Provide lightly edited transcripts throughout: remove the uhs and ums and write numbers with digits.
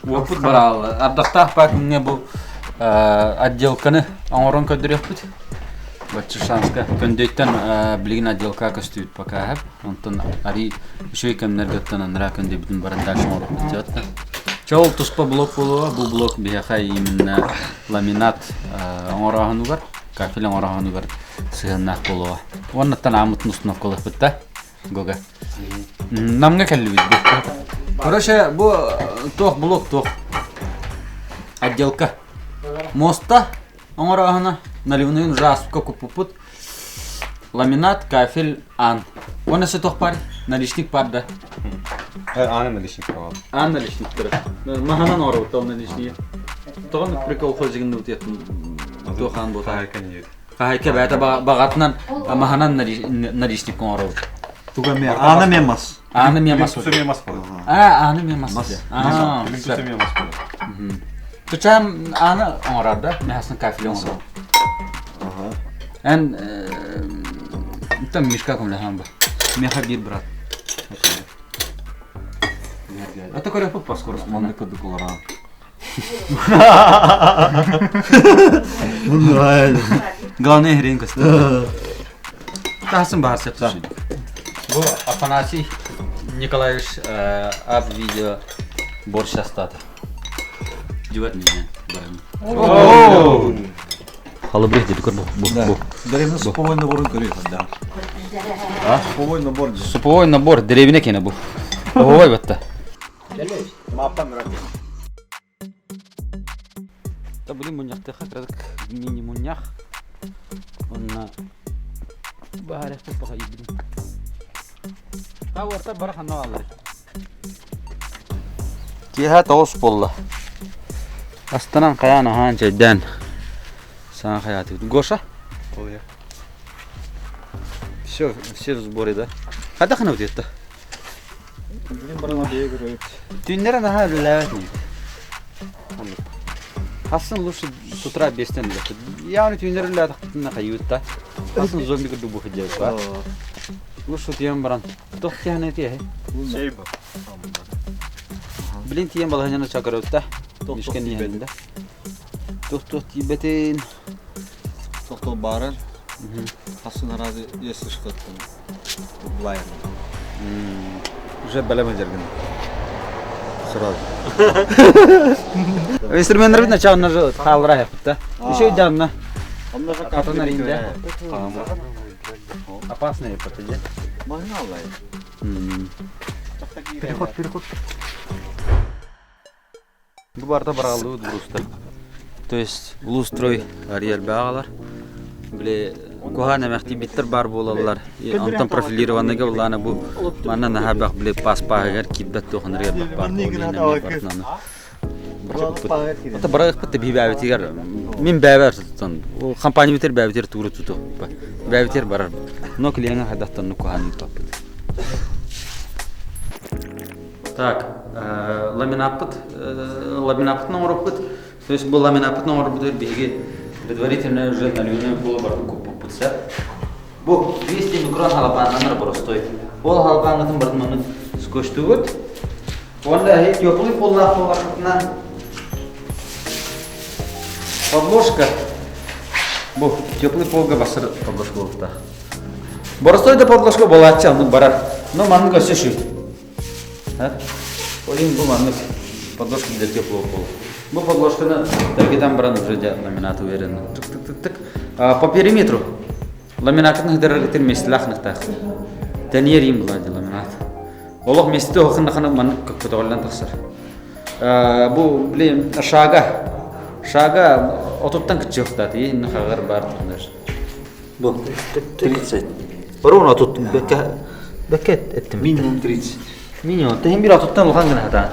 Уоппут бараалла. Ардахтаах баа күҥҥэ бу отделканы оҥорон көрдөрүөхпүт. Баччышанска Көндөйтөн билигин отделка көстүбүт пока Онтон арий үчүгэй кэмнэргэ оттон анараа көндөйбүтүн баран дальше оҥоруохпут диэт. Чэ ол туспа блок буолуо. Бу блок биһиэхэ именно ламинат оҥорооһунугар, кафель оҥорооһунугар сыһыаннаах буолуо. Уоннаттан ааммытын установкалыахпыт да. Гога. Намҥа кэллибит бу. Короче, бу туох блок туох. Отделка. Моста оҥорооһуна наливной ужаска куппуппут. Ламинат, кафель, аан. Уонна өссө туох бар? Наличник бар да. Ааны наличник бар. Аан наличниктары. Маһанан оҥоробут ол наличниги. Тоҕо прикол хозигинныбыт туох аан буолта. Хаһайка бэйэтэ баҕатынан маһанан наличник оҥоробут. Туга эмиэ аана эмиэ мас. Ааны эмиэ мас. Плинтус эмиэ мас буолар. Аа, ааны эмиэ мас. Аа, плинтус эмиэ мас буолар. Чачаам ааны оҥорор да, мясный кафель оҥорор. Эн там Мишка көмөлөһөн ба. Меха биир брат. Это көрөппүт поскорус. Маннык курдук олорон. Главное хрен көстөр. Таһсын баар сөп Бу Афанасий Николаевич ап видео борщ астаата. Дьыбат меня. Халыбрых диби көр бу бу. Деревня суповой наборун көрүөх да. А? Суповой набор. Суповой набор деревня кене бу. Ой батта. Та блин мунньахтыха кыратык мини мунньах. Онно баһаарыахпыт баҕайбын. А уоттар бары ханна бааллар? Киэһэ 9 буолла. Астанан хайаан аһаан чэйдээн саҥа хайаатыбыт. Гоша? Все, все в сборе, да? Хайдах гынабыт это? Түүннэрэ наһаа үлэлээбэт инибит. Хасын лучше с утра бестен үлэхпит. Яғни түүннэр үлэлээтэхпитинэ хайыыбыт да. Хасын зомби курдук буһу диэбит ба. Лучше утуйан баран. Туох тиһэн этиэһи? Сейба. Блин тиийэн балаһыанньаны чакырабыт да. Мишкен иһэн да. Туох-туох тиийбэтин. Тохтол баарар. Хасын араады если что Блайер. Уже бэлэм сылдьаргын. Сразу. Инструменттарбыт началына же хааллара айаппыт да. Еще идеально. Атын аринде. Опасный это де. Переход, переход. Бу барыта барааллыбыт буруста. То есть улуустрой арыйар Били куһаан эмэхтийбиттэр баар буолаллар. Онтон профилированныйга буллаана бу манна наһаа бэх били пас-пааһыгар киирбэт туоханарыгар бах баар Ото барыахпыт да биһибээбитигэр мин бээбэр тутан компания битер бээбитер тууру туту бээбитер барар но клиеҥа хайдахтан куһаан ыыппаппыт Так, ламинаппыт, ламинаппытын оҥороппут. То есть бу ламинаппытын оҥорбутугар биһиги предварительно уже наливной буола барытын куппуппут сэ. Бу 200 микрон халапааннанар боростой. Ол халапааҥҥытын барытын маннык скотчтугут. Уонна эһи теплый поллаах буоллаххытына подложка бу теплый полга басыр подложка буолуохтаах. Боростой да подложка буолааччы оннук барар. Но маннык өссө үчүгэй. Ол иһин бу маннык подложка для теплого пола. Бу подложканы тергетен баран уже дьэ ламинат уверенно. Тык-тык-тык-тык. По периметру ламинатын ыһдыраргытын миэстэлээх ныктаах. Тэнийэр им була ламинат. Олох миэстэ охыннахана маннык көтөҕүллэн тахсар. Бу блин шага шага отуттан кыччыахтаат инна хаҕар баар туннар. Бу 30. Ровно тут бэккэ бэккэ эттим. Минимум 30. Минимум. Тиһин бир отуттан улахан гына хатаан.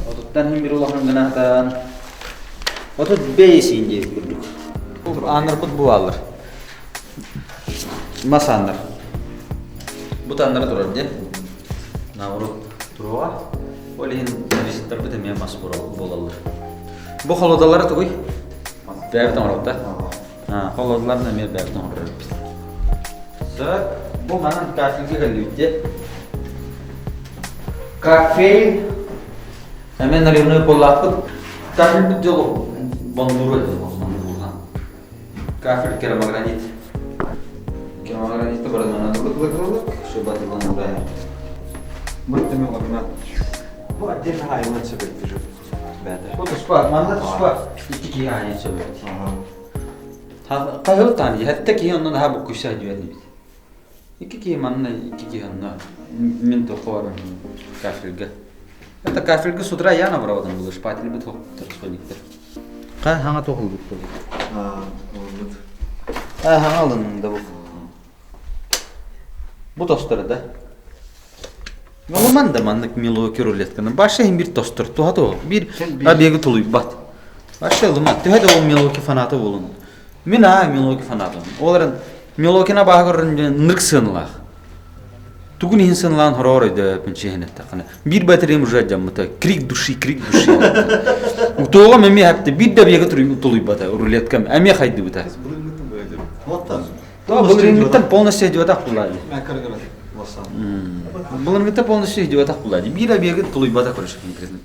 Отуттан хин бир улахан гына хатаан. 35 инде курдук. Ааннарбыт бу бааллар. Мас ааннар. Бу тааннара турар дии. Наоборот туруоҕа. Ол иһин визиттарбыт эмиэ мас буолаллар. Бу холодалара тугуй? Бэйэбит оҥоробут да? Холодаларын эмиэ бэйэбит оҥорор эбиппит. Сөп. Бу манан кафельга кэллибит Кафель Эмиэ наливной буоллаахпыт. Кафельбит дьолу бондууру этэ бондуурунан. Кафель керамогранит. Керамогранитты баранынан лык-лык-лык, чтобы атылан урайар. Бу төмө ламинат. Бу отдельно айылан сөбөттүр. Бәдә. Бу туспа, манна туспа икки киһи аайын сөбөт. Хаһыл таан, хәтта киһи оннун аха буккуйса диэн бит. Икки киһи манна, икки киһи онно. Мин тохоор кафельга. Это кафельга с утра я набрал там было шпатель бит расходниктер. Ха хаҥа тоһулбут буолбут. Аа, олбут. А хаҥа алынным да бу. Бу тостор да. Олуман да маннык милоки рулетканы. Баша иһин бир тостор. Туха туох. Бир объегы тулуйбат. Баша ылымат. Төһө да ол милоки фаната болун. Мин аа Милоки фанатым. Ол эрэн Милокина баһа көрөрүн диэн ынырык сыаналаах. Тугун иһин сыаналаан хороҕор өйдөөппүн чиэһин эттэххинэ. Биир батареям уже алдьаммыта. Крик души, крик души. Утуоҕум эмиэ хапты. Биир да объега тулуйбата. Рулеткам эмиэ хайдыбыта. Былырыыҥҥыттан полностью идиотах булла Былырыыҥҥыттан полностью идиотах булла Биир объегын тулуйбата короче конкретно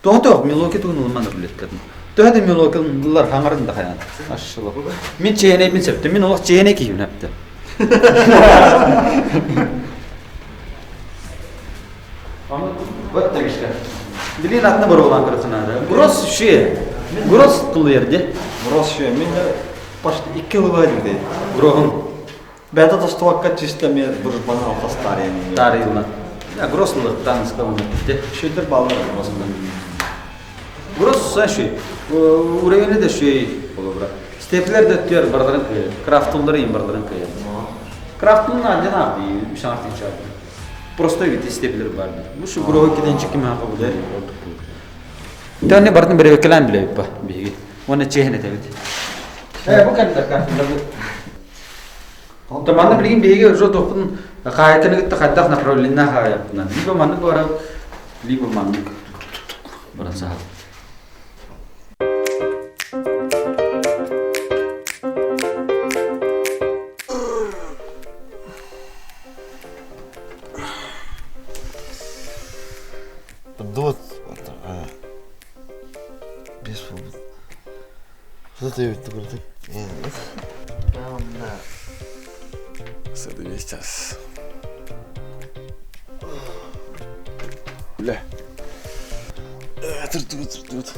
Тоҕо Милоки тугун ылыман рулеткатын. Төһө да Милоки ыллар хаҥарын да хайаан. Ашшылы. Мин чээнэйбин сөптө. Мин олох чээнэй киһибин эптэ. Вот так что. Билин атны боруолаан көрөтүн Гросс ши. Гросс тулуйар де. Гросс ши. Мин почти икки ылыбай дии. Гроһун. Бэйэтэ тостубакка чисто эмиэ дружбаны алтастаар yani. Таарыйылла. Гросс ылыктаан ыстабын эппитте. Шүйдер баллар Гроссна. Гросс шүй. Уровені де шүй болобура. Степлер да өттүөр бардарын кыйар. Крафтуллары им бардарын кыйар. Крафтуллун аден абди үс артын чарды. Просто ведь степлер бар. Бу шу гроһу киден чеким хака булар. Төнне бардын беребекелен биле ба биги. Оны чехне тебит. Э бу кәндә кафелдар бу. Онтон манна билигин биһиги уже туохпун хаайканы кытта хайдах направление хаайаппынан. Либо маннык барар, либо маннык баран саһал. Вот, без Сейчас. Бля. Тут, тут, тут.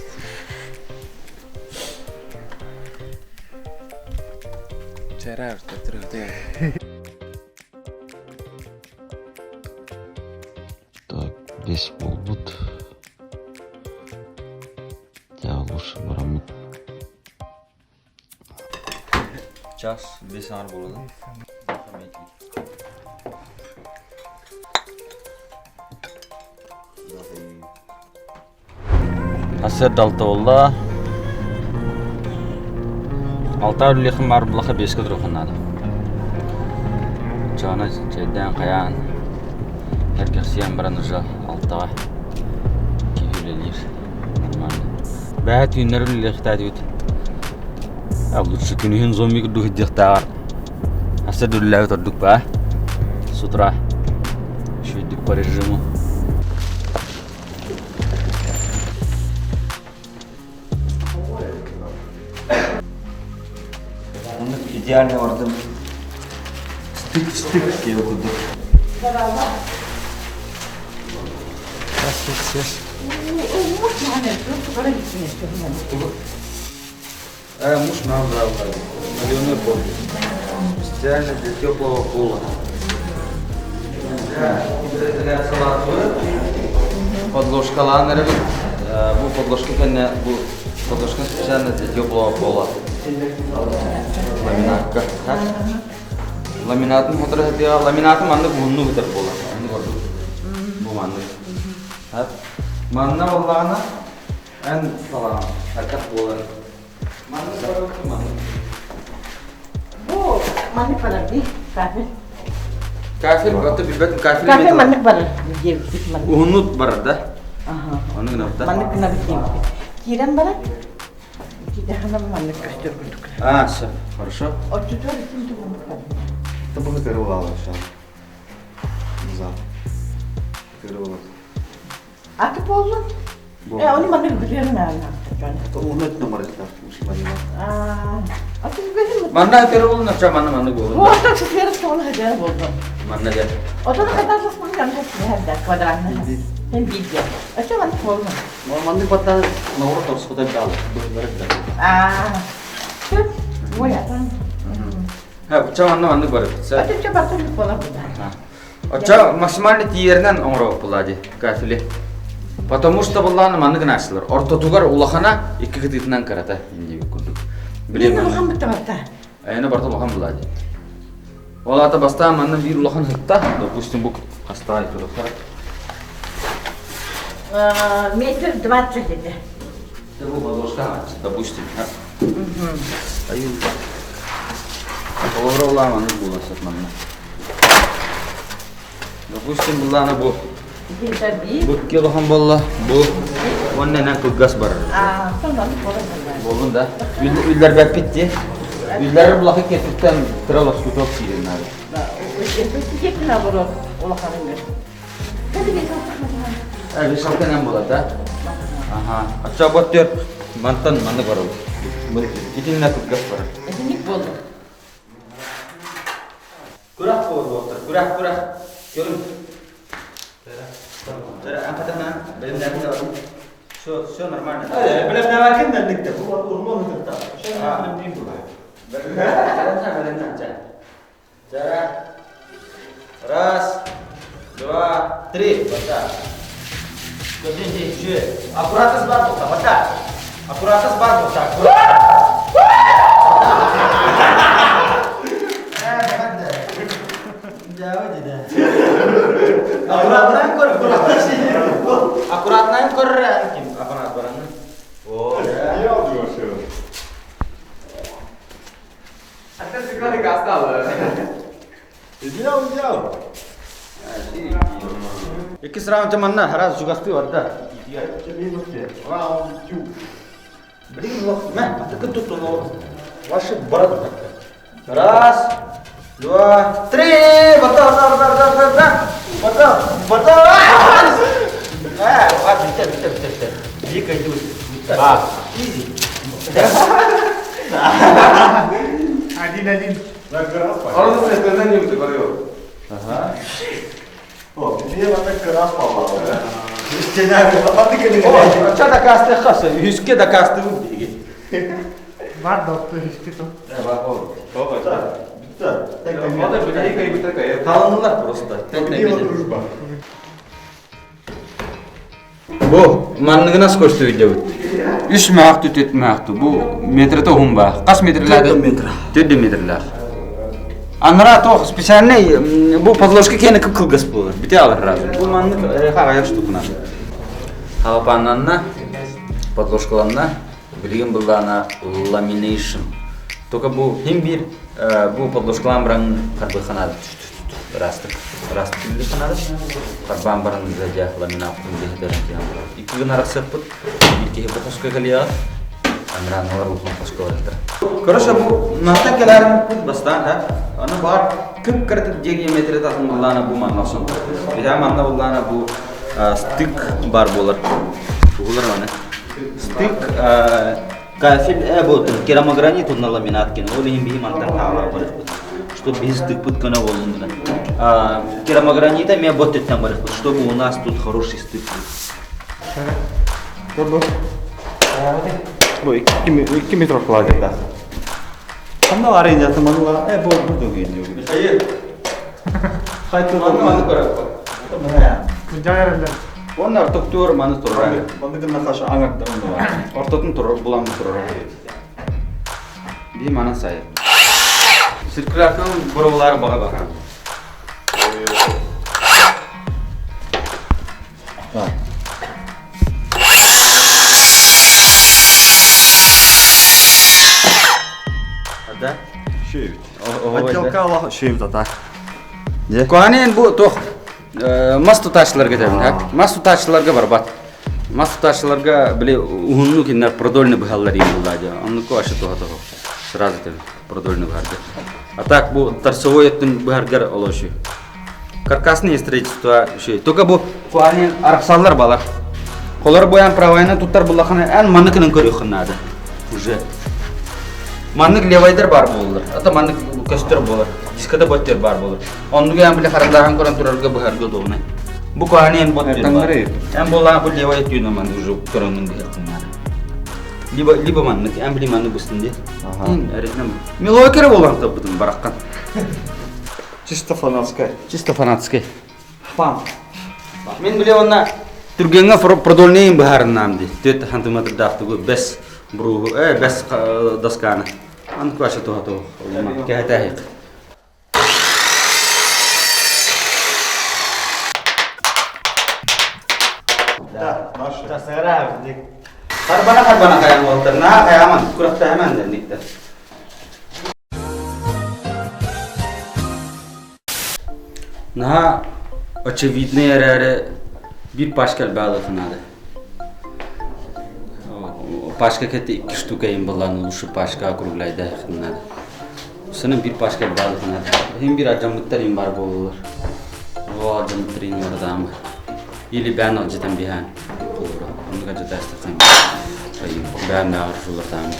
Так, бес буолбут. Дьэ, лучше бараммыт. Час бес аҥар буолла. Асыр далта буолла. Алта үллэхин баар булаха биэскэ туруохун наада. Чаана чэйдээн хайаан эргэхсийэн баран уже алтаҕа киһи үлэлиир. Нормально. Бэйэ түүннэр үлэлиэхтээтибит. А лучше күнүһүн зомби курдук сылдьыахтааҕар Аса дүллээбит ордук баа. С утра үчүгэйдик по режиму. Оннук идеальный орден стык-стык диэн курдук. Муж нам дал наливной пол. Специально для теплого пола. Подложкалаан эрэбит. Бу подложка кэннэ бу подложка специально для теплого пола. Ламинатка. Ламинатын хотор ламинаты маннык уһуннук ытар буолар. Маннык ордук. Бу маннык. Манна буоллаҕына Эн салаҕын хайдах буолар? Маннык барар маннык. Бу маннык барар дии, кафель. Кафель, аты билбэтим кафель. Кафель маннык барар диэбиппит маннык. Уһуннут барар да? Аха. Ону гынабыт да? Маннык гынабыт диэбиппит. Киирэн баран, киидэххинэ маннык көстөр курдук. А, все, хорошо. Оччотугар итин тугуннук барар. Это было первого вообще. За. Первого. Аты буоллун. Э, оны маннык билиэн наана. Уһун номер это. Аа, аты билим. Манна первого нача манна манна буолун. Вот так сфера тоҕуна хадьара буолду. Манна дьэ. Отон хатаасас маны хас квадратный. Эн бииргэ. Очо маннык буолла. Маннык баттан наура торсута дал. Аа. Ой, атын. Ха, манна маннык бар. Аты бартын буола була. Оччо максимально тиийэринэн оҥоробут буолла дии кафели. Потому что буллааны маннык гынааччылар. Ортотугар улахана икки кытыытынан кырата диэбит курдук. Билин улахан бытта барта. Айана барта улахан буолла дии. Ол аата бастаан манна биир улахан сытта, допустим, бу хастаай турар. Метр 20 edi. Бу подложка, допустим. Айыл. Олоро улааманы була сатманна. Допустим, буллаана бу. Бу килохан болла, бу онненен кылгас барар. Болун да. Үлләрбәппит ди. Үлләр булахы кетиптен кыра лоскуток киирен надо. Бес-алтынан буолар да? Аха. Оччо бот түөрт мантан маннык барабыт. Итиннэ кылгас барар. Итинник буолла. Күрэх буолар буолтар. Күрэх, күрэх. Көрүҥ. Аңкатана бэлэмнээбин да барым. Все, все нормально. Бэлэмнээбэккин да инникте. Бу урман ытырта. Бэлэмниин була. Бэлэмнээн, бэлэмнээн. Раз, два, три. Вот так. Аккуратно с барбута, вот так. Аккуратно с барбута. Аккуратно көр, аккуратно көр, ким аппарат бараны. О, Иккис раунд манна раз жугасты барда. Раунд 2. Блин, мә, так тут он ваши брат. Раз, два, три. Вот так, вот так, вот так, вот так. Вот так, вот так. Э, вот, битте, битте, битте, битте. Вика идет. А, изи. Один-один. О, мне вот так раз попало. Ча дакасты хаса, үске дакасты биги. Бар доктор үске то. Таланлар просто. Бу манныгына скоростью видео. Үс маахту төт маахту. Бу метрete уһун баа. Хас метрлerde? 4 метр. 4 метрлер. Анара тоқ специальный бу подложка кені кып кылгас болар. Бите алар разы. Бу маннык хагаяк штукна. Халапаннанна подложкаланна билигин буллана lamination. Только бу хим бир бу подложкалан баран карбыханады. Растык. Растык билиханады. Карбан баран задя ламинат билихадарын киян. Икки гына рахсыппыт. Бир киһи бу хоска кэлиэҕэ. Анраналар улахан хоско барыттар. Короче, бу мантан кэлэрин бастаан да. Аны бар кып кыртык диаметры татын буллана бу манна сон. Биһа манна буллана бу стык бар болар. Булар аны. Стык кафель бу керамогранит на ламинат кен. Ол иһин биһи мантан таала бар. Что без стык пут кына болун. Керамогранита ме бот там бар, чтобы у нас тут хороший стык. Бу 2 метр кладет. Ханна аренда таманла, э бу бу деген. Hayır. Хайты Манны көрөп. Жайралар. Онна ортоктуор маны турар. Мандыгына хаша аңарда онда. Ортотун турар, булам турар. Би мана сайы. Циркулярканын буровлары бага бака. Да? Шевит. Отделка Аллах шевит ата. Куанен бу тох мас тутаачыларга этебин, так? Мас тутаачыларга барбат. Мас тутаачыларга биле уһунну кинилэр продольный быһаллар иин булла дии. Оннуку ашы туһа тоһо. Сразу этэбин, продольный быһарга. А так бу торцевой өттүн быһаргар олошу. Каркасное строительство үчүгэй. Только бу куани арахсаллар балар. Холор боян правайна туттар буллахына эн манныкынан көрүөххүн наада. Уже. Маннык левайдар бар буоллар. Ата маннык көстөр буолар. Дискада боттер бар буолар. Оннугу эн биле харандаахан көрөн турарга быһарга удобно. Бу куани эн боттер бар. Эн буоллаан бу левай өттүнэн маннык уже көрөҥҥүн быһыаххын наада. Либо либо маннык, эн били маннык быстын дии. Эритинэн. Милокера буолан таппытым бараххан. Чисто фанатскай. Чисто фанатскай. Фан. Мин биле онна түргэнҥэ продольный быһаарыннаам дии. Түөрт сантиметрдаах тугу бэс бруһу, бэс досканы. Ан кваша туха тух. Кэһэтээһик. Да, наша. Харбана харбана хайан уолтар. Наа хайаман, курахтаһаман дэнниктэр. Наһаа очевидный эрээри биир пачка элбэҕи наада. Пачка кэти икки штука им была, лучше пачка округляйда надо. Сының биир пачка элбэҕи надо. Иһин биир алдьаммыттар им бар буолалар. Ол алдьаммыттар им бардаамы. Или бээн алдьатан биһээн холура. Оннук алдьатаастаххан бээн бааҕар шулартаамы.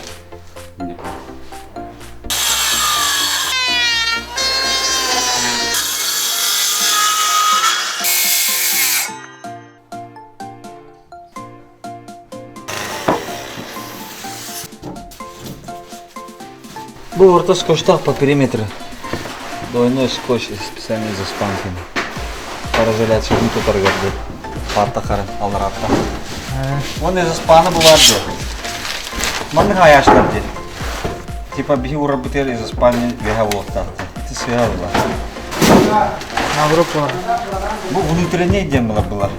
Бу орто скотчтаах по периметру. Двойной скотч специальный за спанками. Пароизоляцияны тутаргар диэн. Парта хара аллараатта. Уонна изоспана булар диэн. Маннык аяштар диэн. Типа биһи урарбытыгар изоспаны үөһэ буолуохтаахтар. Ити сыһа була. Европа. Бу внутренний диэн была была.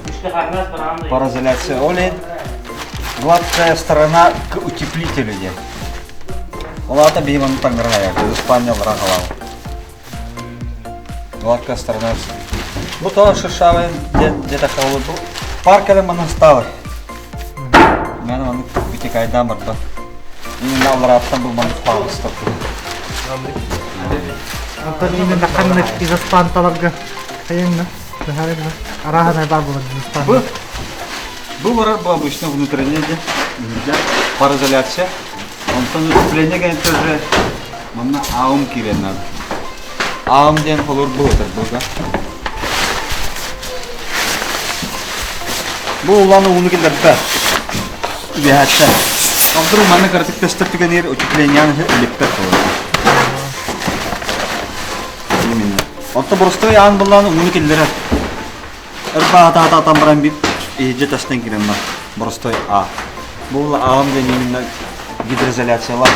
Пароизоляция. Ол иһин гладкая сторона к утеплителю диэн. Ол аата биһи манны таҥнары хайаабыт. Изоспания аллара халаабыт. Гладкая сторона. Бу то шершавый где-то бу пар кэлэн манан сталы. Мен маннык вытекайдаан барда. Именно алларааттан бу маннык паалыстар. Антон именно ханнык изоспанталарга хайынна, быһаарынна. Арааһынай баар буолар изоспан. Бу бу барар бу обычно внутренний пароизоляция. Онтон утепление кэнниттэн уже манна аум киирэн надо. Аум диэн холур буһутар буга. Бу улаан ууну киллэрбэ. Үгэһэттэ. Алдыр манна кыратык көстөр түгэнигэр утеплениены илиппэт буолар. Именно. Онто боростой аан буллаан ууну киллэрэр. Ырбаатаатаатан баран биир иһирдьэ тастан киирэн бар. Боростой А. Бу аам диэн именно гидроизоляциялаах.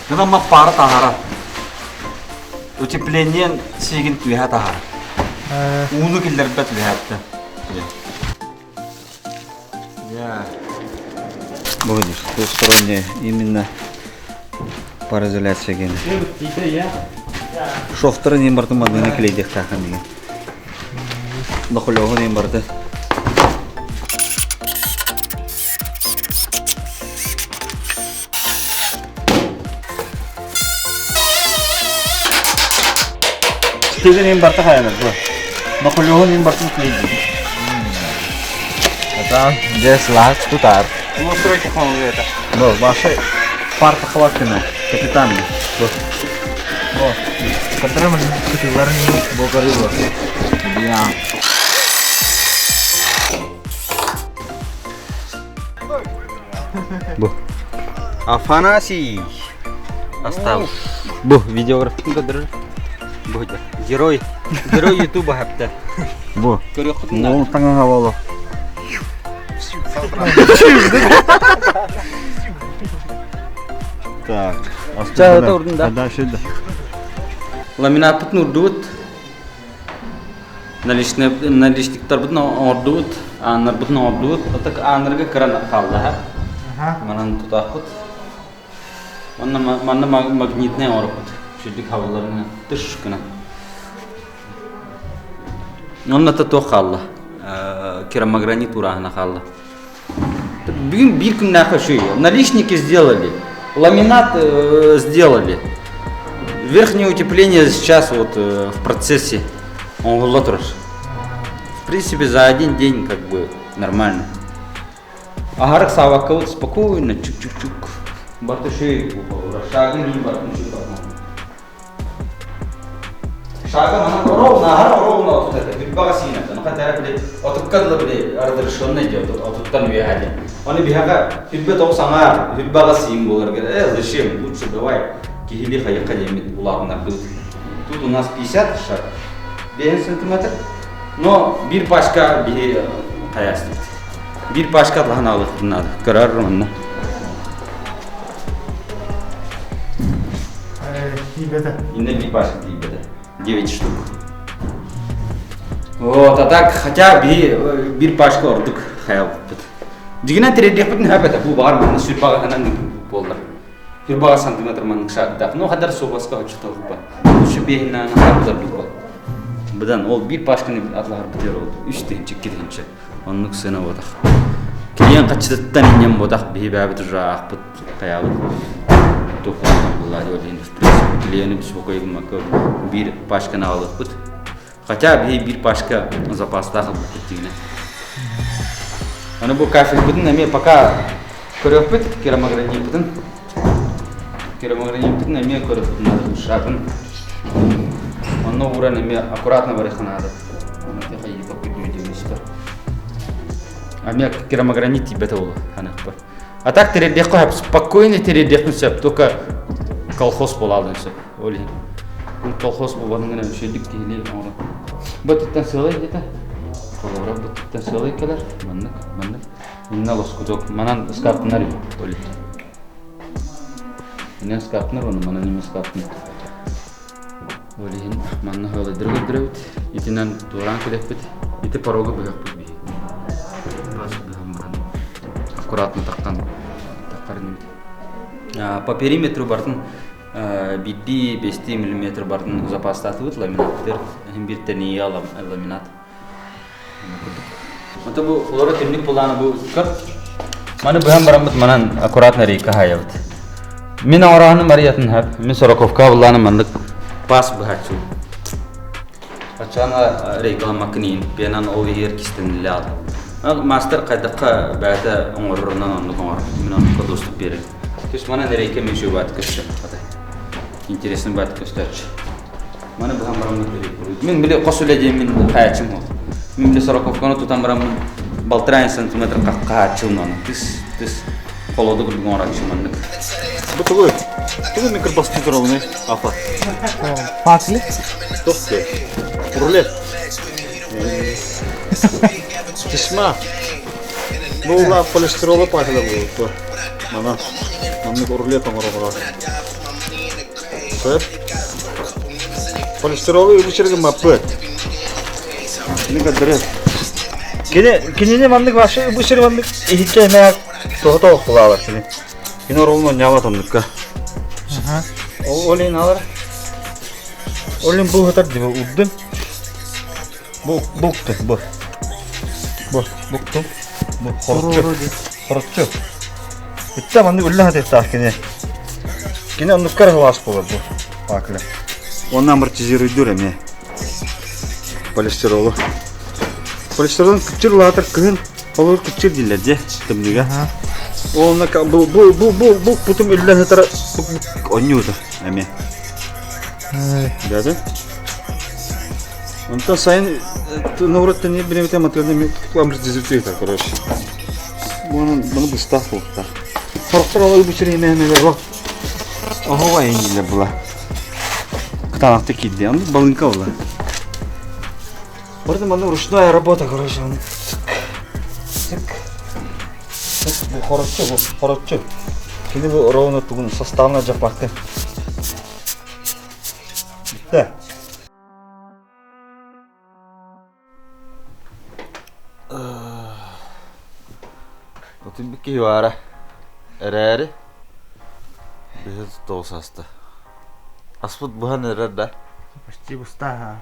Гынан паара таһара. Утеплениен сиигин түһэ таһара. Ууну киллэрбэт үһээттэн. Будешь двусторонняя именно пароизоляция гене. Шовтарын ең барды мадына клейдехтахан деген. Нохолёғын ең барды. Стилин ең барты хаянар бу. Нохолёғын ең бартын клейдих. Это здесь лаз тутар. Настрой технология это. Ну, ваша парта хватина, капитан. Которым кытыларын Бокарыло. Я. Бу. Афанасий. Остал. Бу видеограф көрдөрөр. Бу герой. Герой Ютуба хапта. Бу. Көрүөххүтүн Ол таҥаһа боло. Так. Ча, это урдун, да? Да, сюда. Ламинатпытын урдубут. Наличниктарбытын оҥордубут, ааннарбытын оҥордубут. Ытык ааннарга кыран хаалла. Манан тутаахпыт. Манна манна магнитнай оҥороппут. Сүрдүк хабылларына тыш гына. Онно туох хаалла? Керамогранит урааһына хаалла. Бүгүн биир күннээх үчүгэй. Наличники сделали, ламинат сделали. Верхнее утепление сейчас вот в процессе оҥоһулла турар. В принципе, за один день как бы нормально. Аһарык саабакка вот спокойно чук-чук-чук. Барыта үчүгэй шагын иин барытын үчүгэй барытын. Шага манан ровно, аһара ровно отут этэ. Бүппэҕэ сиинэ. Ону хатара били отукка дылы били разрешенный диye отуттан үөһэ диэн. Оны биһэҕэ хүлбэ тоҕус аҥаар, хүлбэҕэ сиин буоларга зачем, лучше давай киһили хайыкка диэммит улаатыннарбыт. Тут у нас 50 шаг, 5 сантиметр. Но биир пачка биһи хайаастыбыт. Биир пачка атлаһан аҕалыахпын наада. Көрөр онно. Тиийбэтэ. Инна биир пачка тиийбэтэ. 9 штук. Вот, а так, хотя биир пачка ордук хаялбыппыт. Дьигинэн тириэрдиэхпитин сөп этэ. Бу баҕар манна сүрбаҕаһынан буоллар. Сүрбаҕа сантиметр маннык шагдаах. Ну, хадар суобаска оччотоохпа. Үчү биэһиннээн харбытар буол. Быдан ол биир пачканы атлаһарбыт ол үс тыһынча, икки тыһынча. Оннук сыана буотах. Клиент хаччытыттан инньэн буотах биһи бэйэбит уже аахпыт хайаабыт туохтаах булла диэн в принципе клиени беспокоить гыммакка биир пачканы аҕалыахпыт. Хотя биһи биир пачка запастаах ылбыппыт дигинэ. Аны бу кафельбытын эмиэ пока көрүөхпүт керамограниппытын. Керамограниппытын эмиэ көрүөхпүт наада шагын. Онно ууран эмиэ аккуратно барыахха наада. Эмиэ керамогранит тиийбэтэ буолуо ханыахпар. А так тириэрдиэххэ сөп, спокойно тириэрдиэххин сөп, только колхоз буолаалын сөп. Ол иһин. Колхоз буолбатын гына үчүгэйдик киһилии оҥорон. Бу сыалай диэтэ. Холобура бу сыалай кэлэр. Маннык, маннык. Инна лоскуток. Манан ыскаптынар ол иһин. Инна ыскаптынар, оны манан эми ыскаптынар. Ол иһин манна сыалайдары көрдөрөбүт. Итинэн туораан кэлэппит. Ити порогу быһыахпыт биһи. Бас быһан баран аккуратно таххан таххар инибит. По периметру бартын биирдии бэстии миллиметр бартын запастаатыбыт ламинаттар. Иһин биир тэнийэ ламинат. Ото бу олоро түннүк булааны бу көр. Маны быһан бараммыт манан аккуратно рейка хаайабыт. Мин оҥорооһуну Мариятын хап. Мин сороковка булааны маннык пас быһаччы. Ачаана рейкаламмаккын иин. Пенан ол иһигэр кистэниллэ аал. Мастер хайдахха бэйэтэ оҥорорунан оннук оҥорор. Мин оннукка доступ биэрэр. То есть манан рейка мен үшү баат көстөр. Интересный баат көстөөччү. Маны быһан бараммыт Мин били хос үлэ диэммин хаячым ол. Мин били сороковканы тутан бараммын балтараа сантиметр хааччым оны. Тыс, тыс. Холоду курдук оҥороччум маннык. Бу тугу? Тугу микробастыы турабыный, апа? Пакли? Тохты. Рулет. Тишма. Бу ула полистирола пахла бу. Мана. Маннык рулет оҥоро Сөп. Полистиролу үгүс маппыт. Мин көрдөрө. Кини кинини маннык вообще бу сир маннык иһикке эмэ тоҕо кулаалар кини. Кини оролун онньаабат оннукка. Ол ин алар. Ол ин бу хатар диба урдун. Бу букту бу. Бу букту. Бу хороччу. Хороччу. Итте маннык үллэ хатыктаах кини. Кини оннукка эрэ буолар бу. Пакле. Онно амортизируйдур эмиэ. Полистиролу. Полистиролун кыччыр улаатар кыһын холур кыччыр дииллэр дьэ тымныыга. Онно бу бу бу бу бу бутум үллэн сытар онньуута эмиэ. Дядя. Онтон сайын Новгородтан билебите матыгын амортизируйдур короче. Бұны бұны быстах буолта. Сорохтор ол ыбычыр эмээмэлэр ол. Оһоҕо эйиилэр була. Кытаанахта киирди. Онно балыҥка була. Барыта манна ручная работа, короче. Цик. Цик. Бу хороччу, бу хороччу. Кини бу ровно тугун составына жаппакка. Бүттэ. Отун киһи баара. Эрээри биһи тоҕус аста. Аспыт буһан эрэр да. Почти пустая.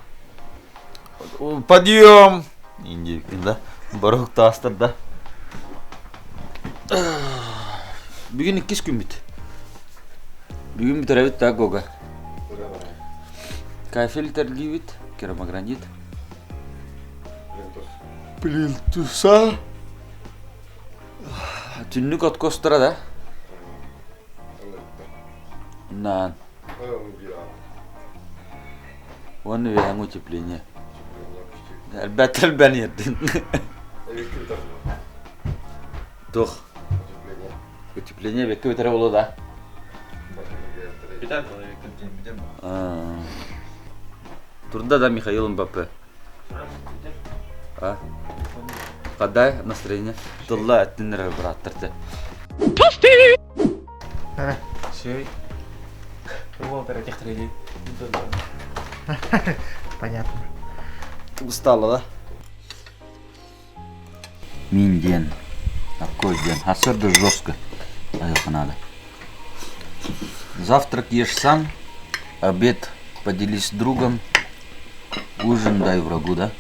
Подъем! Индийкин да. Барык таастар да. Бүгүн иккис күммүт. Бүгүн бүтэребит да Гога. Кафель терлиибит, керамогранит. Плинтуса. Түннүк откостара да. Наан. Уонна үөһэҥ утепление. Элбэт элбэн иэрдин. Туох? Утепление бекке бүтэрэ боло да? Бүтэр Турда да Михаил Мбаппе. А? Кадай настроение? Тылла эттиннер быраттар те. Шей. Понятно. Устала, да? Мин диэн, такой диэн, особенно жестко. Айылка надо. Завтрак ешь сам, обед поделись с другом, ужин дай врагу, да?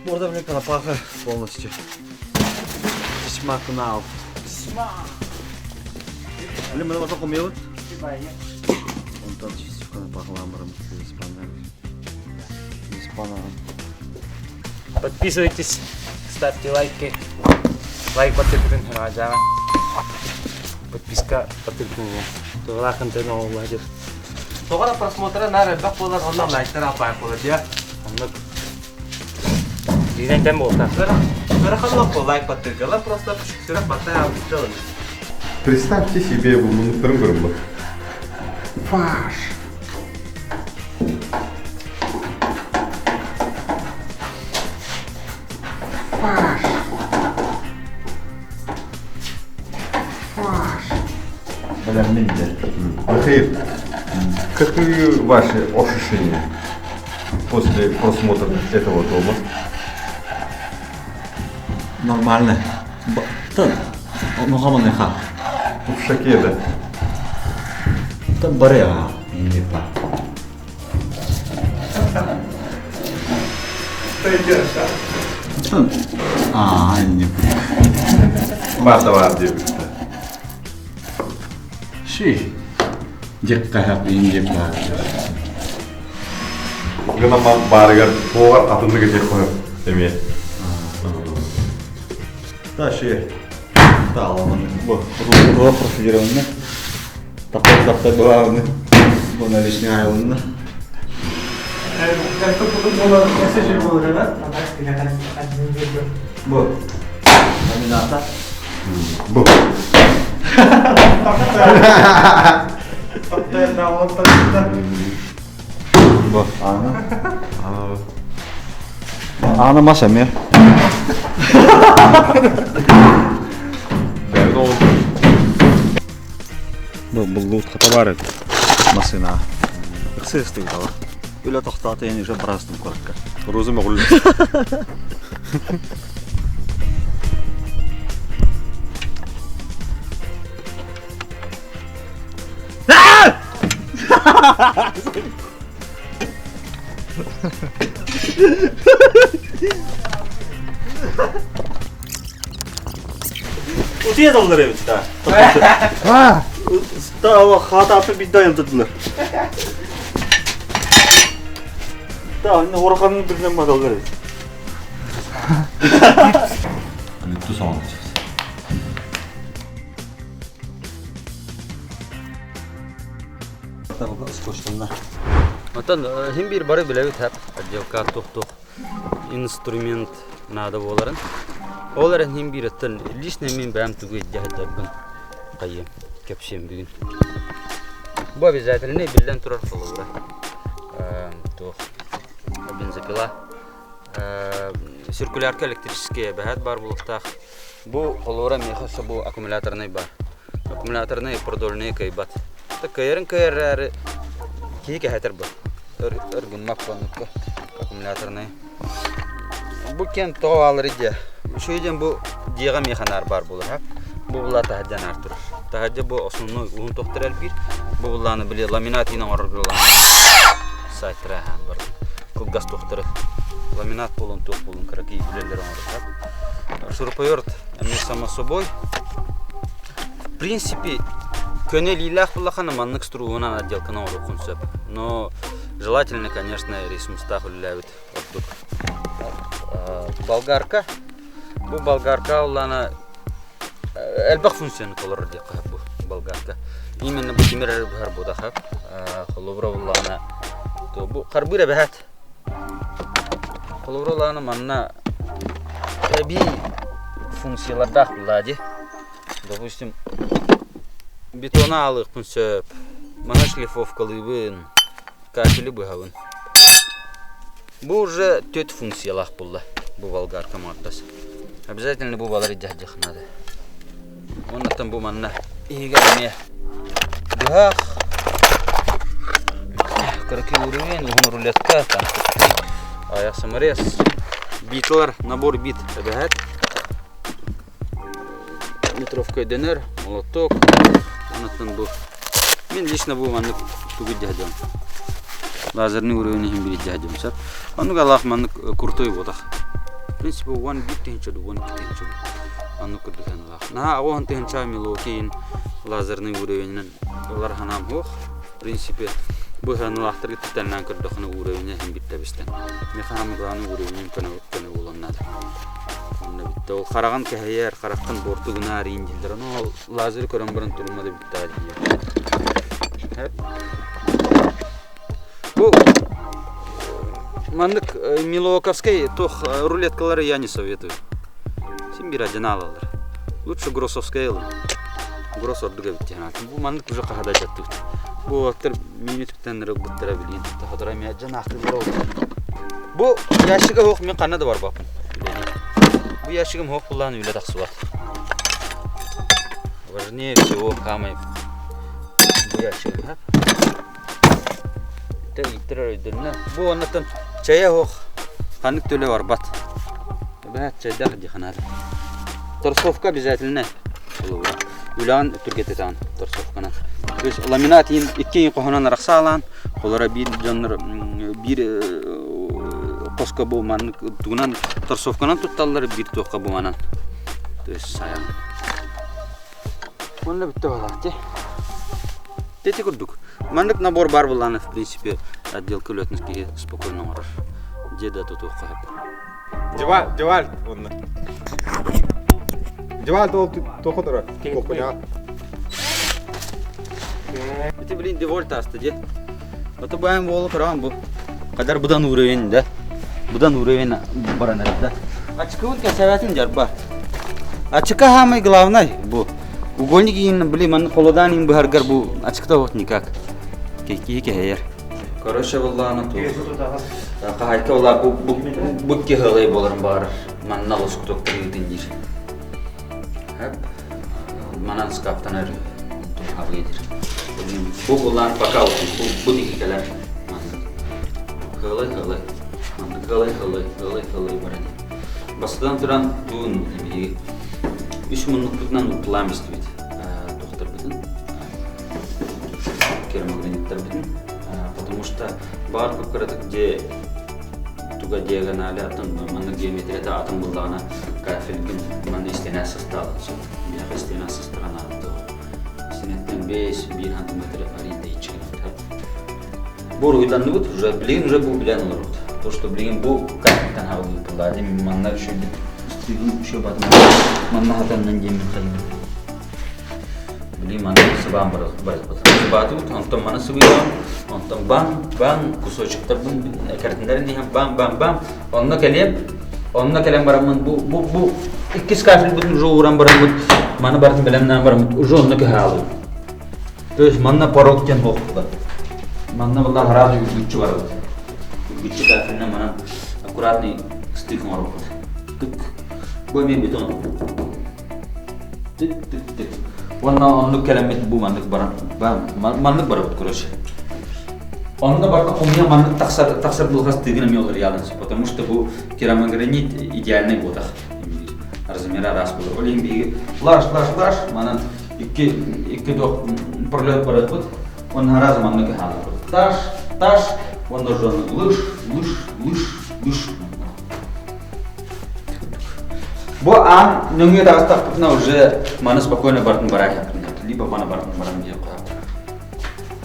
Burada bile канапаха полностью. Сма канал. Блин, мы на умеют. Онтон канапахаламарым. Подписывайтесь, ставьте лайки. Лайк подписывайтесь на Подписка подписывайтесь. Туғалахын тэн оҕулла Тоҕо просмотра нар элбэх буолар, онно лайктар апай буолар дия. Оннук. Динен тэн буолта. Ыарахан лайк баттыргалар просто сүрэх баттай алыстылын. Представьте себе бу муннуктарын көрүм Фаш. Фаш. Фаш. Михаил, какие ваши ощущения после просмотра этого дома? Нормально. Нохаманыха. В шоке, да? Там бареа. Не па. А, не Барда бар деп. Ши. Декка инде па. Гына барыгар тоғар атынды кете қойып. Эме. Та ши. Та аламын. Бу, бу профилированный. Такой такой главный. Бу наличный айлында. Бу. Ламината. Бу. Бу. Ана. Ана маса ме. Бу буллут хатабар машина. Ыксыстык дала. Үлэ тохтаата ен уже барастым коротко. Роза моғыл. Утуя даллар эбит да. А, Та хата бидда янтыдылар. Та не орханын биринен мадаллар эбит. Лүттү соңғы. Отон хим бир бары билебит хап отделка тух-тух инструмент надо боларын. Оларын хим бир оттон лично мен бәм тугу жаһдарбын. Кайым кепсем бүгүн. Бу обязательно билден турар кылыбыра. Тух бензопила. Циркулярка электрические бәһәт бар булуктах. Бу холора меха бу аккумуляторный бар. Аккумуляторный продольный кайбат. Та кайрын кайрары кии кэһэтэр бу. Өр өр гыммак оннукка аккумуляторный. Бу кен тоҕо алар идея. Үчүгэй бу дьиэҕэ миэхэ наар баар буолар ха. Бу булла таһырдьа наар турар. Таһырдьа бу основной уһун тохтор элбиир. Бу буллааны били ламинат иин оҥорор буллааны сайтара аһаан баран кылгас тохтору Ламинат буолун, туох буолун кыракый үлэлэр оҥорор. Шуруповерт эмиэ само собой. В принципе, көнө илиилээх буллахана маннык струугунан отделканы оҥоруоххун сөп. Но желательно, конечно, ресурстаах үлэлээбит ордук. Болгарка. Бу болгарка уллана элбэх функцияны толорор диэххэ бу болгарка. Именно бу тимир эрэ быһар буотаха. Холобура буллаҕына, то бу харбыыр эбэһээт. Холобура улаана манна эбии функциялардаах буллаа дии. Допустим, бетона аалыахпын сөп, маны шлифовкалыыбын, кафели быһабын. Бу уже төрт функциялаах булла бу болгарка мордас. Обязательно бу балары дьаһдьах надо. Оннуттан бу манна иһигэр эмиэ быһах, кыракый уровень, уһун рулетка, там аяқ саморез, битлар, набор бит эбэһэт. Метровка өйдөнөр, молоток, онуттан бу мин лично бу маннык тугу дьаһдьам. Лазерный уровень иһин биир дьаһдьам сөп. Оннук алаах маннык крутой буотах. В принципе, 11 тыһыынча 12 тыһыынча оннук курдук аналаах. Наһаа 10 тыһыынча Милуокиин лазерный уровенинэн ылар ханаам суох. В принципе, бу ханалаахтарга тутаннаан көрдөххүнэ уровеня иһин бүттэбистэн. Миэхэ самый главный уровенин көнө буолуон наада. Онно бүттэ. Ол хараҕын кэһэйэр, хараххын буорту гынаар иин дииллэр. Ону ол лазеры көрөн баран турума да бүттэҕэ дии. Бу маннык милуоковскай туох рулеткалары я не советую. Син биир адьына алаллар. Лучше гроссовскай ылын. Гросс ордук эбит диэн. Бу маннык уже хаһада дьаттыбыт. Бу уолаттар миини түктэннэр ылбыттара билигин. Тохотора эмиэ дьон аахтыылара ол. Бу ящига суох мин ханна да барбаппын. Бу ящигым суох буллаан үлэ тахсыбат. Важнее всего самый бу ящигым. Иттер өйдөннө. Бу оннуттан чайа суох ханнык төлө барбат. Эбэһээт чайдаах диханар. Торсовка обязательно. Үлэҕин түргэтэтаан торсовканан. То есть ламинат иин икки хохонон арахсаалаан, холора биир дьоннор биир хоско бу маннык тугунан торсовканан тутталлар, биир туохха бу манан. То есть сайан. Онно бүттэ балаати. Тети курдук. Маннык набор бар буллаана, в принципе, отделка үлэтин киһи спокойно оҥорор. Дьиэ да тутуохха сөп. Диван, диван онно. Диван ол тоқо тұрар. Кухня. Ити блин девольт аста де. Ото баян болу көрөм бу. Кадар будан уровень да. Будан уровень баран да. Ачкыбын кэсэбэтин жарба. Ачыка самый главный бу. Угольник иин, блин, маны холодан иин быһаргар бу ачыкта вот никак. Киһи кэһэйэр. Короче, буллааны ту. Хаһайка була бу бу бу киһилей боларын бар. Манна лоскуток тыытын диир. Хэп. Манан скаптанар хабыйдыр. Бу буллаан пока бу бу дики кэлэр. Хылай хылай. Хылай хылай, хылай хылай баран. Бастатан туран туун биһиги үс муннукпутунан уттулаан истибит тохторбутун керамограниттарбытын, потому что баар кып-кыратык дьиэ туга диагонали атын маннык геометрията атын буллаҕына кафелгин манна истиэнэ састаалын сөп. Биһиэхэ истиэнэ састаҕын ааттыах. Истиэнэттэн 5-1 сантиметр арыйда иччигин. Бу уруһуйданныбыт уже, билигин уже бу билэн олоробут. То, что билигин бу кафельтан хаалбыт буллаа дим манна үшөйбүт стригин үшө батым манна хатаннан диэммин хайым. Билигин манна сыбаан барыппыт. Сыбаатыбыт, онтон маны сыбыйаҕын, онтон бам бам кусочектарбын картиннарын иһэн бам бам бам онно кэлиэм, онно кэлэн бараммын бу бу бу иккис кафельбытын уже ууран бараммыт маны барытын бэлэмнээн бараммыт уже онно көһө аалыбыт. То есть манна порог диэн буолла. Манна была сразу үргүччү барабыт. Үргүччү кафельнан манан аккуратный стык оҥоробут. Тык. Бу эмиэ бетон. Тык тык тык. Уонна оннук кэлэммит бу маннык баран маннык барабыт короче. Онно барта хомуйа маннык тахсар тахсар булхас тыгын эмиэ олар потому что бу керамогранит идеальный буотах. Размера араас буолар. Ол иһин биһиги лаш лаш лаш манан икки икки туох пролет барыппыт. Уонна араас маннык хаалбыт. Таш, таш, уонна жон лыш, лыш, лыш, лыш. Бу аан нөҥүө таҕыстахпытына уже маны спокойно бартын бараахпын. Либо маны бартын баран диэх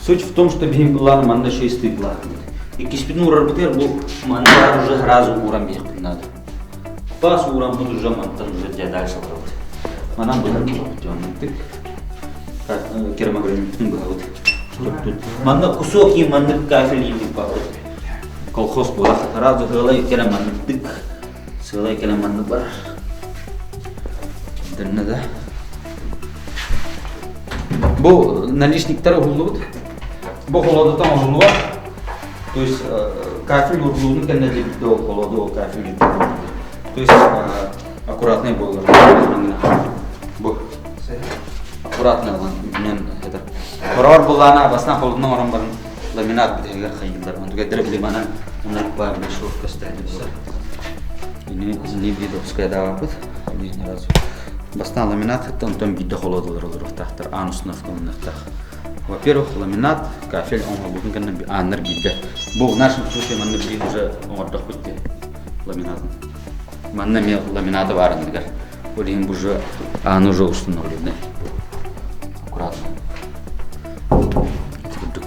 Суть в том, что биһим былаан манна еще и стыдлаахпыт. Иккиспитин уурарбытыгар бу манна уже сразу ууран биэхпин надо. Бас уураммыт уже мантан уже дьэ дальше барабыт. Манан быһар буолабыт дьоннуктык. Керамограниттын быһабыт. Манна кусок и маннык кафель иилик баппыт. Колхоз буолах. Сразу сыалай кэлэн манныктык. Сыалай кэлэн маннык барар. Дынна да. Бу наличниктар уһуллубут. Бу холодотон уһуллубат. То есть кафель уһуллуутун кэннэ дьибитте ол холоду ол кафель То есть аккуратный буолар. Бу аккуратный ылан үтүнэн этэр. Хороор буллаана бастан холодунан орон баран ламинат бүтэгэр хайыллар. Онтуга дэрэ били манан оннук баар шов көстөөдү. Ини не видовская даапыт. Ни разу. Бастаан ламинат хытта, онтон биирдэ холодулар олоруохтаахтар, аан установка ылыныахтаах. Во-первых, ламинат, кафель оҥоһуллубутун кэннэ ааннар биирдэ. Бу в нашем случае манна билигин уже оҥордохпут дии ламинатын. Манна эмиэ ламината баар анныгар. Ол иһин уже ааны уже установлены. Аккуратно. Ити курдук.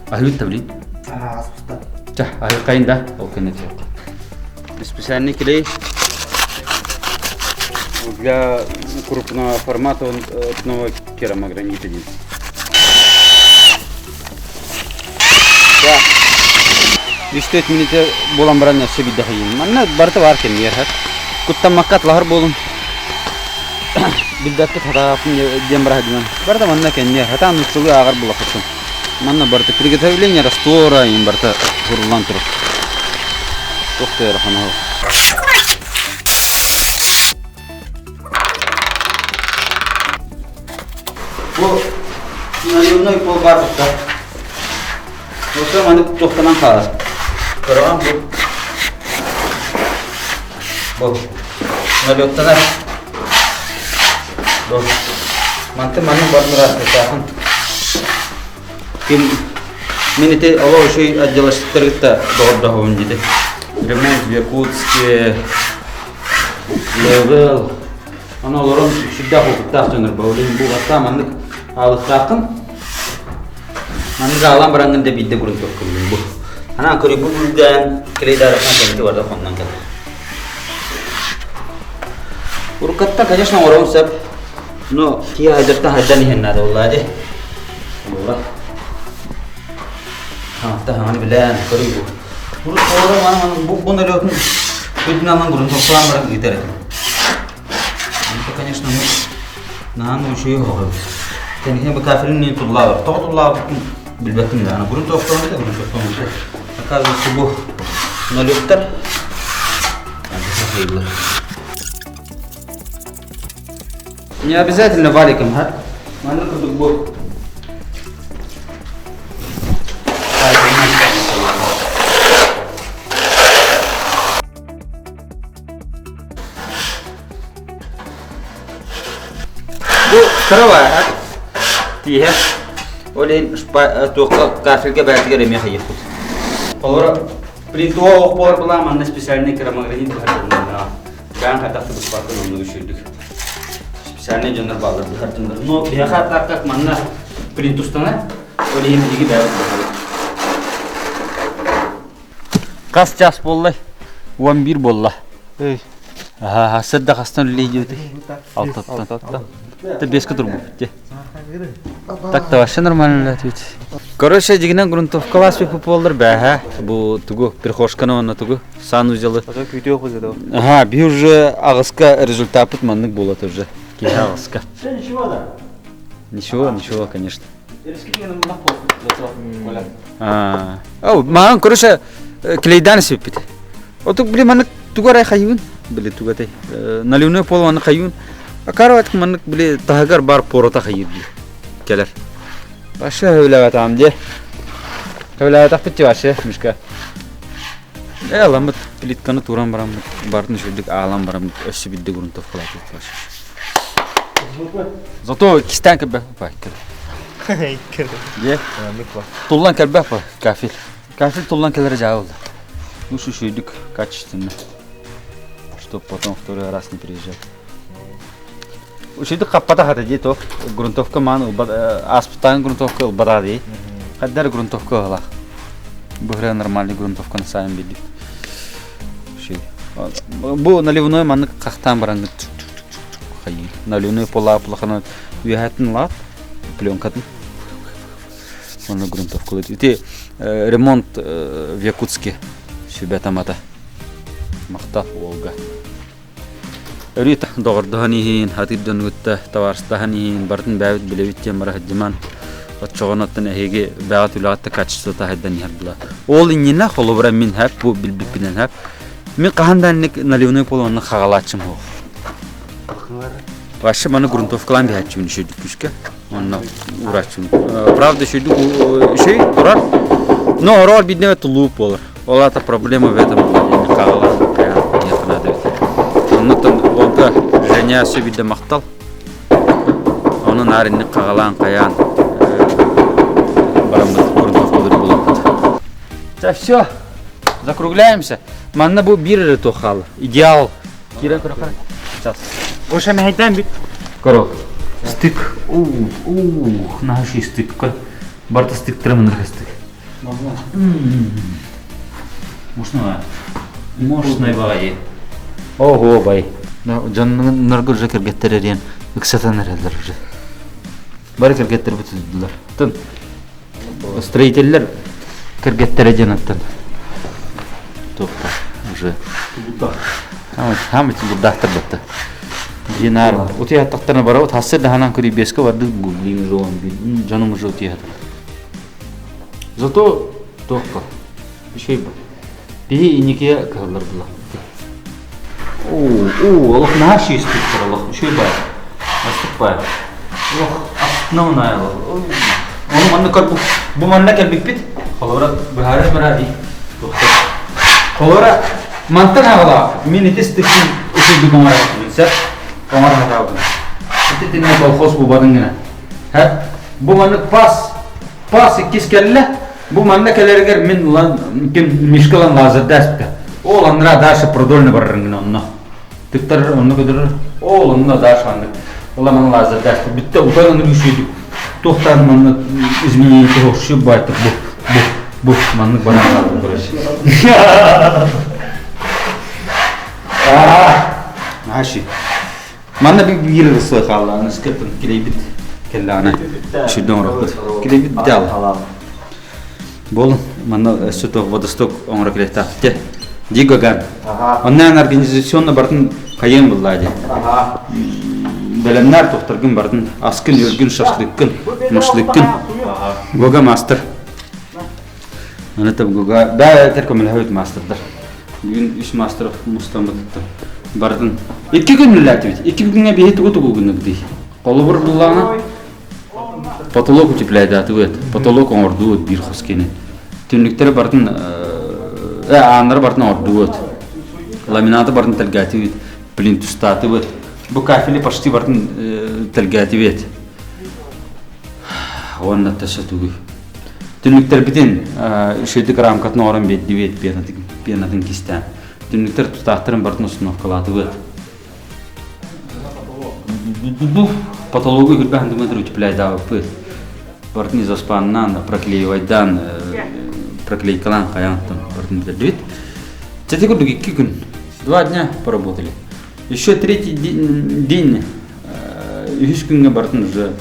Аһыыт да блин. Ааспыта. Ча, аһыыккайын да, ол кэннэ түһүөххэ. Специальный клей для крупного формата он керамогранит один. Үс-төрт минутэ буолан баран өссө биирдэ хайыым. Манна барыта баар кэмигэр куттаммакка атлаһар буолун. Билбэппит хатааппын диэн бараһадынан. Барыта манна кэнниэр. Хатаан нууччалыы ааҕар булахпытын. Манна барыта приготовление раствора им барыта суруллан турар. Туох да ыарахан Бу наливной пол бар бутта. Осы маны тоқтанан қалар. Көрөҕөн бу. Бу. Налеттанар. Бу. Манты манын бармыра этахан. Ким мен ити оло ошой отделашыттаргытта доҕордоһобун диди. Ремонт в Якутске, левел. Аны олорон сүрдээх опыттаах дьоннор баулин бу бастаан маннык аалыктааххын маннык аалан бараҥҥын да биирдэ грунтовкалыын бу. Анаан көрү бу бүлдээн клейдарытынан кэнники барда хоннон кэлэр. Уруккатта, конечно, оҥоруон сөп. Но киһи хайдартан хайдан иһэн наада буоллаа дии. Буолла. Хаҥатта хаҥаны билэн көрүй бу. Урут оҕолор маны бу бу налетын бүдүн алан грунтовкалаан баран ыытар этим. Это, конечно, мы наһаа үчүгэй оһоҕо. Кэнниһэ бу кафелин не туллаабар. Тоҕо туллаабытын билбэппин да. Грунтовкалаан грунтовкалаан. Оказывается, бу налеттар Не обязательно валиком, ха? Манна курдук бу. Бу кровать тииһэ. Ол иһин туохха кафельга бээтигэр эмиэ хайыахпыт. Олоро плитоҕа ох буолар былаан манна специальный керамогранит быһардыннар. Бээн хайдах да быспакка оннук үчүгдүк. Специальный дьоннор бааллар быһардыннар. Но биһиэхэ так как манна плинтустана, ол иһин биһиги бэйэбит быһабыт. Хас час буолла? 11 буолла. Аха, сырда хастан үлэлии Алтаттан. Это беска турбут. Так-то вообще нормально ответь. Короче, дигинен грунтовка буоллар бэһэ. Бу тугу прихожканы уонна тугу санузелы. Ага, би уже аҕыска результаппыт маннык буолат уже. Киһи аҕыска. Ничего да. Ничего, ничего, конечно. Ау, маан короче, клейдан сиппит. Отук били маннык тугу арай хайыын, били тугу этэй, наливной пол маннык хайыын. Акароват маннык били таһыгар бар порота хайыыр дии кэлэр. Вообще хөбүлэбэтаам дии. Хөбүлэбэтэхпит дии вообще, Мишка. Э, аламмыт плитканы тууран бараммыт, бартын үчүгдүк аалан бараммыт, өссө бидде грунтовкалаатыбыт вообще. Зато кистээн кэлбэх Дьэ. Туллан кэлбэх кафель. Кафель туллан кэлэрэ дьаа буолла. Ну, үчүгдүк, качественно. Чтоб потом второй раз не приезжать. Үчүгдүк хаппатах ата дии туох грунтовка маан ылбат ааспыттаан грунтовка ылбатаа дии. Хаддар грунтовка ылах. Быһыра нормальный грунтовканы сайын билдик. Бу наливной маннык хахтаан баран наливной пола улахана үөһэттин ылаат пленкатын онно грунтовка ити ремонт в Якутске сүбэ-тамата махтал уолга Өрүү доҕордоһон иһин, хатыыр дьону кытта табаарыстаһан иһин, барытын бэйэбит билэбит диэн бара сылдьыман, оччоҕуна оттон эһиги бэйэҕит үлэҕит да качествота сайдан иһэр буолар. Ол иннинэ, холобура, мин хэп, бу билбиппинэн хэп, мин хаһан да инник наливной пол онно хаҕалааччым суох. Вообще маны грунтовкалаан биһээччибин үчүгэй күүскэ. Онно уураччым. Правда, үчүгэй үчүгэй турар. Но ороор биднеме тулууп буолар. Ол аата проблема в этом хаалар надо Оннуттан Олга Женя сөбүдэ махтал. Ону наар инник хагалаан хайаан бараммыт грунтовкалыр булуппут. Так, все, закругляемся. Манна бу биир эрэ туох хаалла. Идеал. Киирэн көрөххө. Сейчас. Оша мэһэйдээн бүт. Көрө. Стык. Уу, уу, наһаа стык. Барыта стыктара мынырга стык. Можно Можно баҕайы. Ого бай. Дьоннорго уже кэргэттэр эриэн ыксатан эрэллэр уже. Бары кэргэттэр бүтүдүлэр. Тын строителлэр кэргэттэрэ диэн аттан. Туохта уже. Хамыт бурдаахтар батта. Динар утуйаттахтарына барабыт хассы даһанан көрүйбиэскэ бардык блин уже он дьонум уже утуйат. Зато туохха үчүгэй бу. Биһи инникигэ кыһаллар була. Оо, оо, олох наһаа шиистиктэр олох үчүгэй баар. Астык баар. Олох астына унаа олох. Ону манна көр бу манна кэлбиппит. Холобура быһаарар бараа дии. Холобура мантан аҕалаах мин ити стыкпын үчүгдүк оҥорор сөп. Оҥор хатаабын. Ити тинне колхоз бубатын гына. Бу маннык пас, пас иккис кэллэ. Бу манна кэлэригэр мин ылан ким Мишка ылан лазерда эспитэ. Ол аннара дальше продольно барарын гына онно. Тыктарар онно көдөрөр. Ол онно дальше маннык. Ыла манна лазерда эспит. Бүттэ утан аны үсүйдүк. Туохтан манна изменение хошши байтык бу бу бу маннык баран хаалдым короче. Наши. Манна биир ырысыа хаалла, аныскы килейбит кэллэҕинэ үчүгдэн оҥоруохпут. Килейбит бүтэ аала. Буолун, манна өссө туох водосток оҥоро кэлиэхтээхпит. Ди Гаган. Онно организационно бартын хайыан буллаа дии. Бэлэмнээр туохтаргын бартын аскын, үөргүн, шашлыккын, машлыккын. Гога мастер. Аны Гога бээ этэр көмөлөһөбүт мастердар. Бүгүн үс мастер мустан бытыттым. Бардын. 2 күн үлэлээтибит. 2 күҥҥэ биһи тугу тугу гынныбытый? Холобур буллаҕына потолок утепляйдаатыбыт. Потолок оҥордубут биир хос кини. Түннүктэри бартын ааннары бартын оҥордубут. Ламинаты бартын тэлгээтибит. Плинтустаатыбыт. Бу кафели почти бартын тэлгээтибит. Уонна төссө тугуй? Түннүктэрбитин үчүгэйдик рамкатын оҥорон биэрдибит пенатын кистээн. Түннүктэр тутаахтарын барытын установкалаатыбыт. Потологу үрбэ сантиметр утепляйдаабыппыт. Барытын изоспаннаан, проклеивайдаан, проклейкалаан хайаантан барытын бүтэрдибит. Чэти курдук 2 күн. 2 дня поработали. Еще третий день үһүс күҥҥэ барытын уже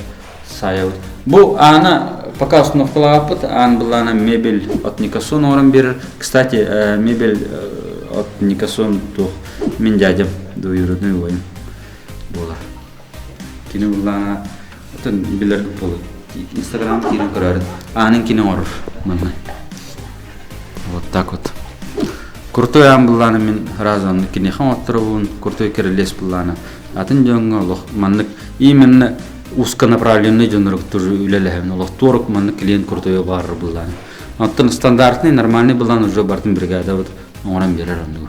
саайабыт. Бу аана пока установкалаабыт, аан былаана мебель от Никасон оҥорон биэрэр. Кстати, мебель от Никасон туох мин дядям двоюродной воин буолар. Кини былаана атын билэргит буолуо. Инстаграм киирэн көрөөрүн. Аанын кини оҥорор манна. Вот так вот. Крутой аан былаана мин сразу оннук киниэхэ оҥотторобун, крутой кирилиэс былаана. Атын дьоҥҥо олох маннык именно узконаправленный дьоннору тоже үлэлэһэбин. Олох туорук маннык клиент крутой баарыр былаана. Оттон стандартный нормальный былаан уже бартын бригада вот оҥорон биэрэр оннугу.